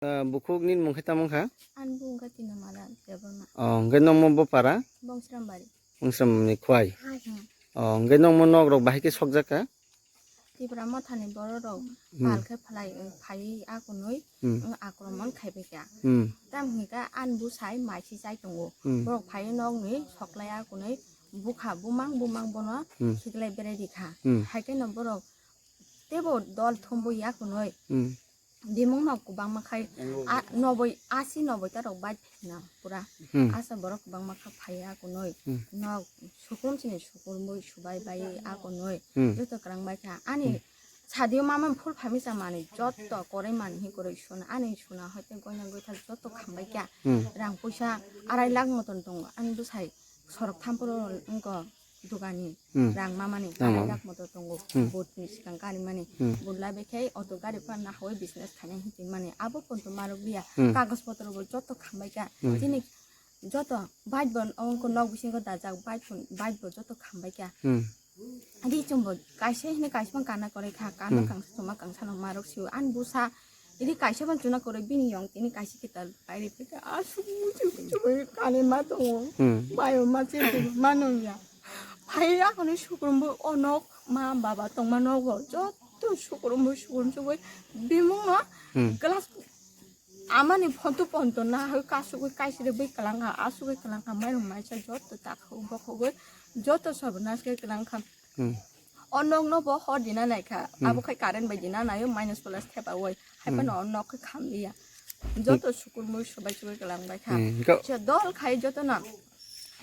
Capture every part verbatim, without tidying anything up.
Ah, bukhuk nini mung khe tamo wngkha? Ani bung wngkha Tinamala Debbarma. Oh, hwnkhe nokmo bo para? Bongsrambari. Bongsrambari khwai. Hmm. Oh, hwnkhe nokmo nok rok bahai khe sokjak kha? Tipra mothani borok rok Hmm. pal khe phalai, phai akunui, Hmm. wng akromon khaibai kha. Hmm. Tam hwnkhe ani bwsai maisi chai tongo. Hmm. Borok phai nokni soklai akunui bukha bumang bumang bono Hmm. khiklai berai rikha. Hmm. Haikhe no borok teibo dol thumwi akunui. Hmm. Bimung no kwbangma khai, a, noboi, asi noboi ta rok bai phina pura. Hmm. Asa borok kwbangma kha phai akunui. Hmm. Nok sukurum sini sukurumui subai bai akunui. Hmm. Joto kwrang bai kha. Ani Hmm. sadio mama phul phamisa manwi joto korai manwi hi kwrwi suna. Ani suna hoite goina goithar joto khambai kha. Hmm. Rang puisa arai lakh moton tongo. Ani bwsai sorok thampuro wngkha dogani Hmm. rang mamani Rang arai mama. lakh moto tongo Hmm. vote ni swkang karimani Hmm. vote laibaikhai auto gari phan nahoi business khainai hinwi mani abo ponto marok liya Hmm. kagoj potro bo joto khambai kha Hmm. chini joto bike bo ongko nok bisingo dajak bike pon bike bo joto khambai kha Hmm. ri chumbo kaisa hini kaisa phan kana korai kha kana Hmm. kangsa chuma kangsa no marok sio ani busa Ini kaisa ban chuna koroi bini yong tini kaisa kita pairi pita asuk muchuk muchuk kani ma tongo. Hmm. Bayo ma chete ma nongya. Phai ya kono sukurumbo onok ma baba tongma nogo. Joto sukurumbo sukurum sugoi bimung no Hmm. glass amani phonto phonto na hoi kasugoi kaisire bai kalangkha asugoi kalangkha mairung maisa joto takhogoi bokhogoi joto sobo naske kalangkha. Hmm. O nok no bo hor dina nai kha. Hmm. Abo khai current bai dina naio minus plus thepa oi. Hai Hmm. phano o nok khe kham liya. Joto sukur mui subai subai kalang bai kha. Hmm. Go- Se dol khai joto no.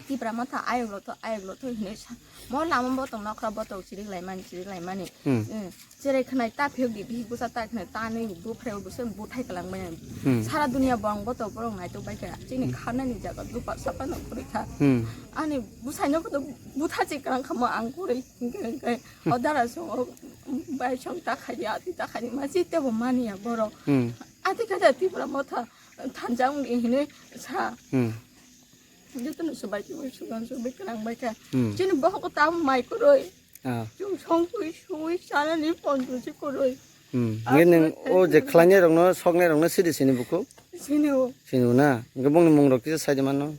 Tipra motha ayok lo to ayok lo to hinui sa. Mo lama botong nokra botong chirik lai mani chirik lai mani. Hmm. Hmm. Cherai khnai ta phiyok di bihik busa ta khnai ta nui bu phreo busa bu thai kalang bai. Hmm. Sara dunia bong botong borok nai to bai kha. Chini Hmm. khanani jaga dupa sapa no khuri kha. Hmm. Ani bwsaino koto butha chikang khamo ang kwrwi hwnkhe hwnkhe o dara song o bai song ta khaidi ati ta khaidi ma chitebo maniya borok Hmm. ati khaida Tipra motha thanjak wngdi hinwi sa Hmm. jotono swbai twi sugan swbai kwrang bai kha Hmm. chini bohok ta mai kwrwi Ah. Chwng song twi suwi chanani ponto se kwrwi Hmm. Nge neng o je khlainai rokno soknai rokno sidi sini buku sini o sini na nge bongni mung rok kisa sai de mano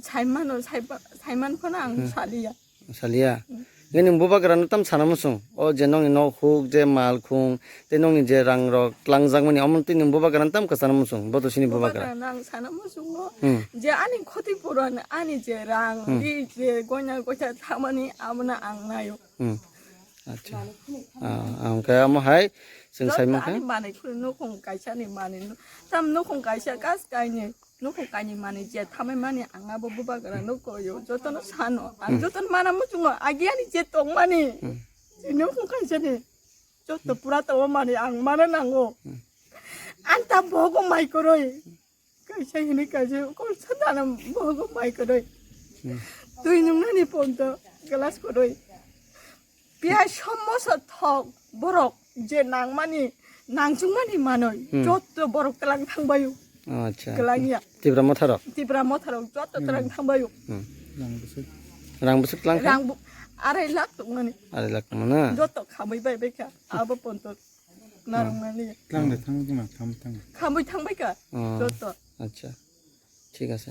Saimano, saiba-, saiman phano ang Hmm. saliya. Saliya. Hmm. Nini bubagrano tam sana musung. O je nongni nok huk, je mal khung, tei nongni je rang rok tlangjak mani, omo tini bubagrano tam kwchana musung. Boto sini bubagra. Bubagrano ang sana musungo. Hmm. Je ani khoti puran, ani je rang, Hmm. ri je goina goita thamani, abono ang nayo. Hmm. Acha. Ah, ang kaya mo hai, sing Jot sai mo ani kha. Manwi khuri nukhung kaisa ni manwi nu-, tam nukhung kaisa kas kaini. Nukhung kaini mani je thamai mani ang abo bubagra no koyo, jotono sano. Ang Hmm. Jotono mana muchungo, agi ani je tong mani. Hmm. Je nukhung kaisa ni. Joto pura tong mani ang mana nango. Hmm. Ang ta bogo mai koroi. Kaisa hini kaisa kol sadana bogo mai koroi. Hmm. Twi nungnani ponto glass koroi. Piyai sommosa thok borok je nangmani, nangchukmani manwi, Hmm. jotto borok tlang thangbaio. Oh, acha. Kwlangya. Tipra motharok? Tipra motharok jotto Hmm. tlang thangbaio. Hmm. Rang bwswk? Rang bwswk tlang kha? Rang bu-, arai lakh tongmani. Arai lakh tongmani? Jotto khamwi bai bai kha. Abo ponto narwkmani. Tlang de thang tongma, thang thang. Khamwi thangbai kha. Oh. Jotto. Acha. Thik ase.